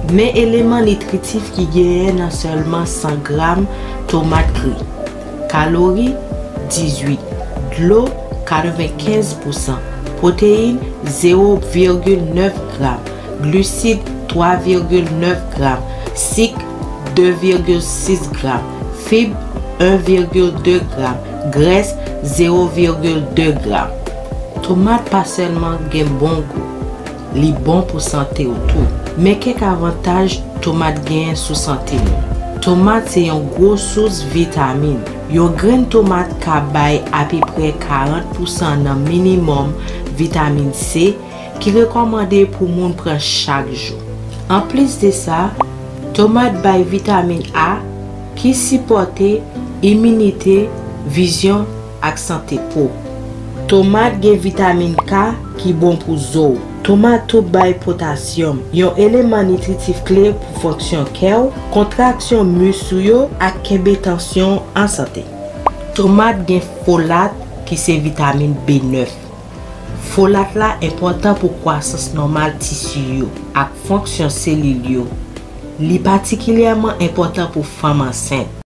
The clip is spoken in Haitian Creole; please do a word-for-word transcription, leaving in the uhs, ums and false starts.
Men eleman nitritif ki genyen nan sèlman san gram tomat kri. Kalori, dizuit. Dlo, katrevenkenz pousan. Pwoteyin, zewo vigil nèf gram. Glisid, twa vigil nèf gram. Sik, de vigil sis gram. Fib, en vigil de gram. Grès, zewo vigil de gram. Tomat pa sèlman gen bon gou, li bon pou sante w tou. Men kèk avantaj tomat genyen sou sante nou. Tomat se yon gwo sous vitamin. Yon grenn tomat ka bay apeprè karant pousan nan minimòm vitamin C ki rekòmande pou moun pran chak jou. Anplis de sa, tomat bay vitamin A ki sipòte iminite, vizyon ak sante po. Tomat gen vitamin K ki bon pou zo w. Tomat tou bay potasyòm, yon eleman nitritif kle pou fonksyon kè w, kontraksyon mis ou yo ak kenbe tansyon w an sante. Tomat gen folat ki se vitamin B nèf. Folat la enpòtan pou kwasans nòmal tisi yo ak fonksyon selil yo. Li patikilyèman enpòtan pou fanm ansent.